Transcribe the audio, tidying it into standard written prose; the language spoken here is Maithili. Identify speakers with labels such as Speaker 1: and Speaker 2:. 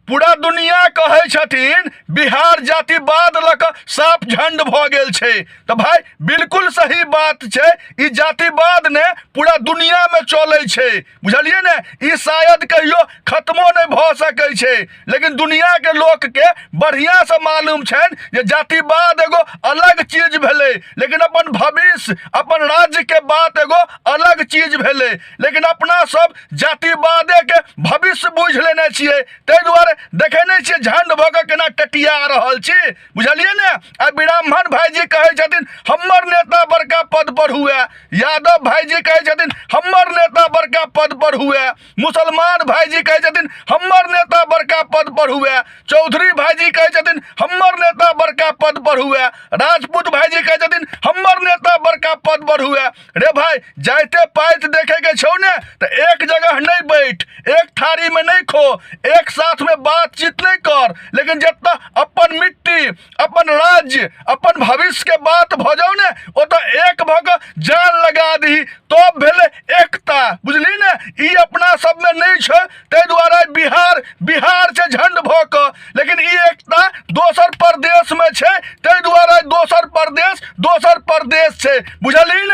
Speaker 1: पूरा दुनिया कहै छथिन बिहार जातिवाद लऽ कऽ साफ झंड भऽ गेल छै। तऽ भाय बिल्कुल सही बात छै, ई जातिवाद ने पूरा दुनियामे चलै छै, बुझलियै ने? ई शायद कहियो खत्मो नहि भऽ सकै छै, लेकिन दुनियाके लोकके बढ़िआँसँ मालूम छनि जे जातिवाद एगो अलग चीज भेलै, लेकिन अपन भविष्य अपन राज्यके बात एगो अलग चीज भेलै। लेकिन अपना सब जातिवादेके भविष्य बुझि लेने छियै, ताहि दुआरे देखै नहि छियै झंड भऽ कऽ केना टटिया रहल छी, बुझलियै ने? आ ब्राह्मण भाइजी कहै छथिन हमर नेता बड़का पद पर हुए, यादव भाइजी कहै छथिन हमर नेता बड़का पद पर हुए, मुसलमान भाइजी कहै छथिन हमर नेता बड़का पद पर हुए, चौधरी भाइजी कहै छथिन हमर नेता बड़का पद पर हुए, राजपूत भाइजी कहै छथिन हमर नेता बड़का पद पर हुए। रे भाई, जाइते पाइत देखे के छौ ने तो एक जगह नहीं बैठ, एक थारी में नहीं खो, एक साथ में बातचीत नहीं कर, लेकिन जितना अपन मिट्टी अपन राज्य अपन भविष्य के बात भ जाओ ने ओ तो एक भ के जान लगा दी तो भेले एकता, बुझली ने? ई अपना सब में नहीं छे, ताहि दुआरे बिहार बिहार से झंड भ के, लेकिन ई एकता दोसर प्रदेश में छे, ताहि दुआरे दोसर प्रदेश दोसर प्रदेश छे, बुझली ने?